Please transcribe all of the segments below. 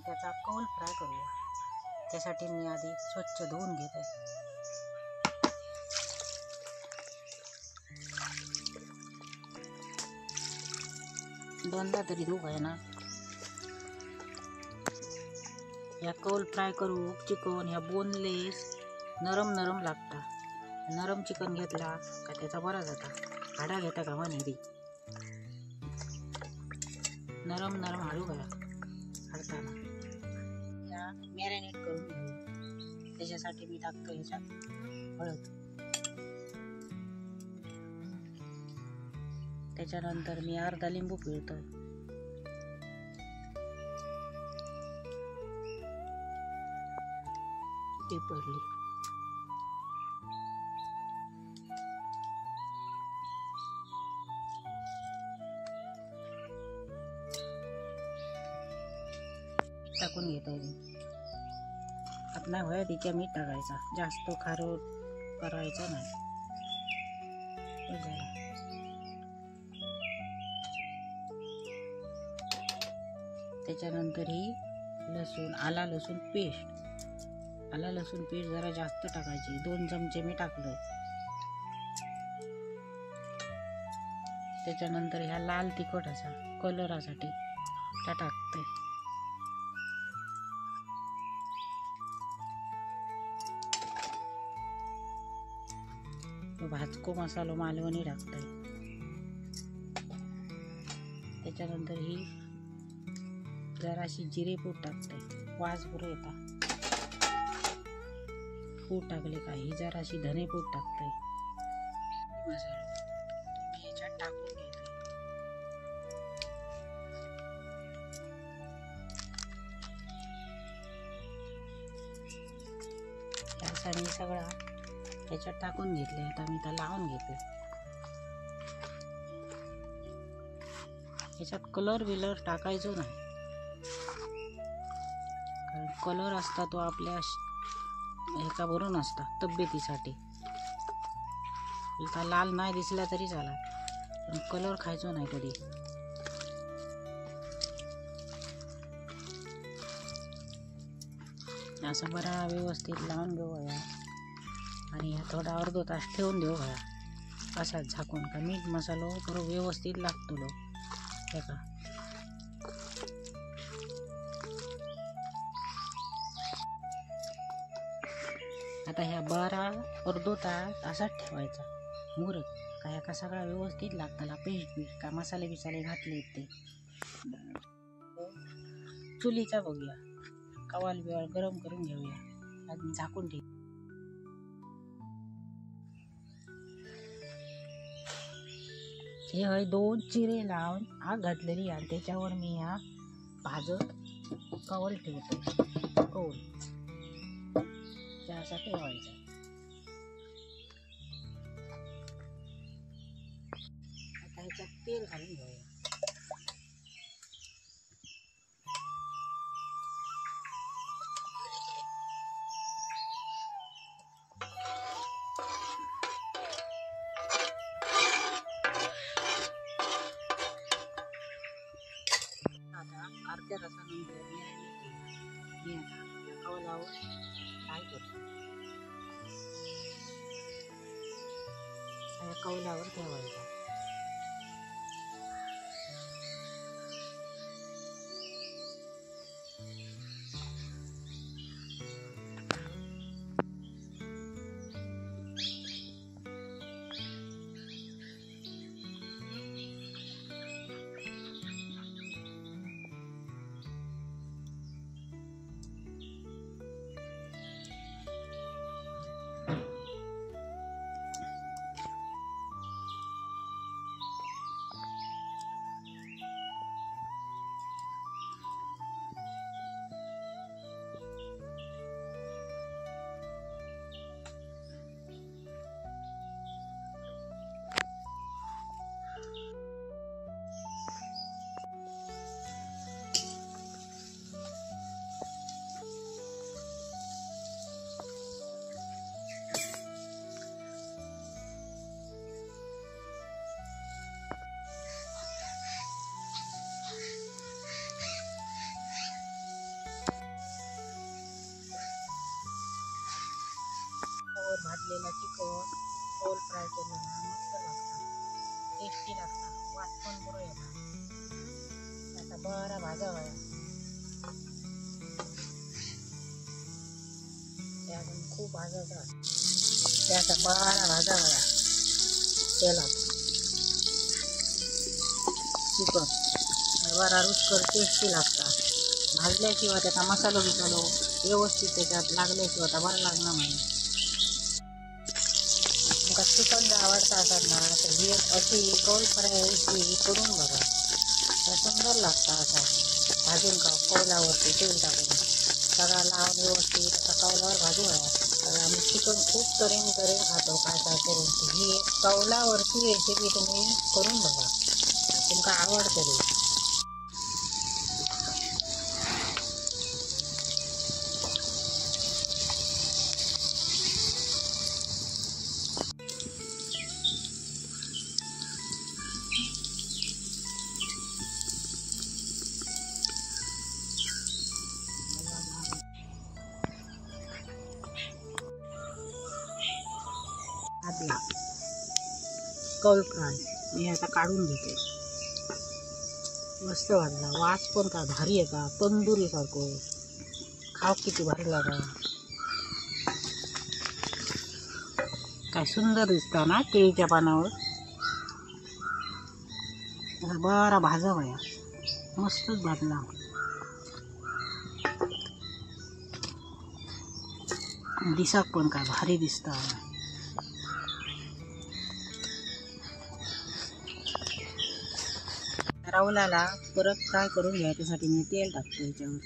त्याचा कौल फ्राय करूया। त्यासाठी मी आधी स्वच्छ धुवून घेते। दोनदा तरी धुवू आहे ना। ह्या कौल फ्राय करू चिकन ह्या बोनलेस नरम नरम लागता। नरम चिकन घेतला का त्याचा बरा जाता, हाडा घेता का न्ही। नरम नरम हाडू घाला हाडताना। ह्या मॅरिनेट करून घेऊया। त्याच्यासाठी मी टाकतो ह्याच्यात हळद, त्याच्यानंतर मी अर्धा लिंबू पिळतो, ते पडली। टाकून घेता येईल आपला होया तिच्या मीठ टाकायचा, जास्त खारट करायचा नाही। त्याच्यानंतर ही लसूण आला लसूण पेस्ट, आला लसूण पेस्ट जरा जास्त टाकायची, 2 चमचे मी टाकले। त्याच्यानंतर ह्या लाल तिखट असा कलरासाठी त्या टाकते। भाजको मसालो मालवणी टाकते। त्याच्यानंतर ही जराशी जिरेपूड टाकते, वास बरं येता। पूड टाकले का ही जराशी धनेपूड टाकते। मसाला मी ह्याच्यात टाकून घेते। असा मी सगळा त्याच्यात टाकून घेतले। आता मी त्याला लावून घेते। ह्याच्यात कलर बिलर टाकायचो नाही, कारण कलर असता तो आपल्या ह्याचा बरोबर असता तब्येतीसाठी। लाल नाही दिसला तरी चालेल, पण कलर खायचो नाही कधी। असं बरा व्यवस्थित लावून घेऊया आणि ह्या थोडा अर्धो तास ठेवून देऊ घ्या असाच झाकून, का मीठ मसालो बरोबर व्यवस्थित लागतो लो त्याका। आता ह्या बरा अर्धो तास असाच ठेवायचा मुरत, का ह्याका सगळा व्यवस्थित लागताला पेस्ट बीट का मसाले बिसाले घातले ते। चुलीचा बघूया कवाल बिवाल गरम करून घेऊया आणि झाकून ठेवू। हे हय 2 चिरे लावून आग घातलेली आणि त्याच्यावर मी ह्या भाजत कौल ठेवतो, कौल असा ठेवायचा। आता ह्याच्यात तेल घालून घेऊया। आता अर्ध्या तासानंतर मी आता कौलावर फ्राय करतो, कौलावर ठेवायचा। टेस्टी लागता, वास पण बरो येता। आता बरा भाजा वया, ते अजून खूप भाजायचा, त्याचा बरा भाजा वया तेलात चिकन बरा रुचकर टेस्टी लागता। भाजल्याशिवाय त्याचा मसालो बिसालो व्यवस्थित त्याच्यात लागल्याशिवाय आता बरं लागणार नाही। तुमका चिकन जर आवडता असत ना तर ही अशी कौल फ्राय रेसिपी करून बघा, सुंदर लागता। असा भाजून का कौलावरती तेल टाकून सगळा लावून व्यवस्थित असा कौलावर भाजून घ्या। तर आम्ही चिकन खूप तऱ्हेन तऱ्हेन खातो काय काय करून, ही कौलावरची रेसिपी तुम्ही करून बघा, तुमका आवडतली। भाजला कौल फ्राय मी आता काढून घेते। मस्त भाजला, वास पण का भारी येता, तंदुरी सारखं खाव किती भारी लागा, काय सुंदर दिसता ना केळीच्या पानावर। बरा भाजा वया, मस्तच भाजला। दिसाक पण काय भारी दिसता। रावलाला परत फ्राय करून घ्या, त्यासाठी मी तेल टाकतो ह्याच्यावर।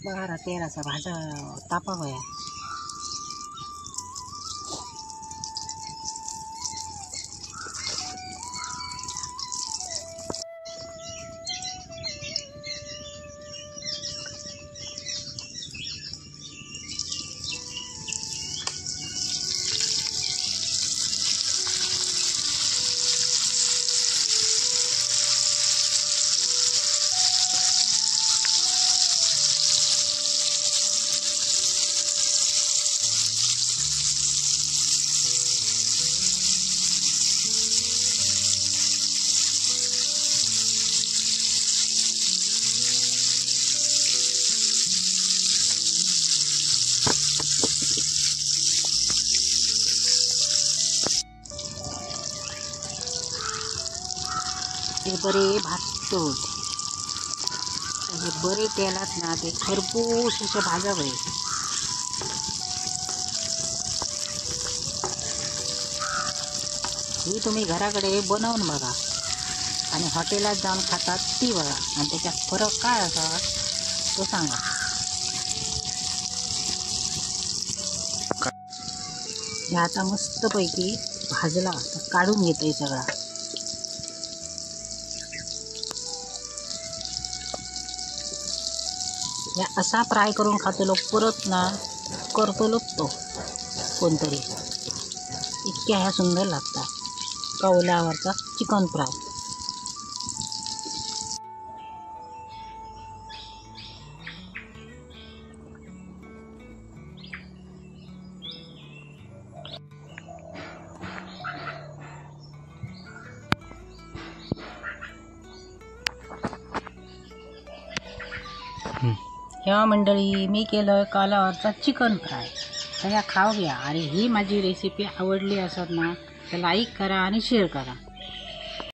बरा तेल असा भाजा तापा वया। ते बरे भाजतो, बरे तेलात ना ते खरपूस असे भाजावे। ही तुम्ही घराकडे बनवून बघा आणि हॉटेलात जाऊन खातात ती बघा, आणि त्याच्यात फरक काय असा तो सांगा। हे आता मस्तपैकी भाजला तर काढून घेते सगळा। या असा फ्राय करून खातलो परत ना करतलोच तो कोणतरी, इतक्या ह्या सुंदर लागतात कौलावरचा चिकन फ्राय। ह्या मंडळी मी केलं कौलावरचा चिकन फ्राय, तर ह्या खाऊ घ्या। आणि ही माझी रेसिपी आवडली असत ना तर लाईक करा आणि शेअर करा।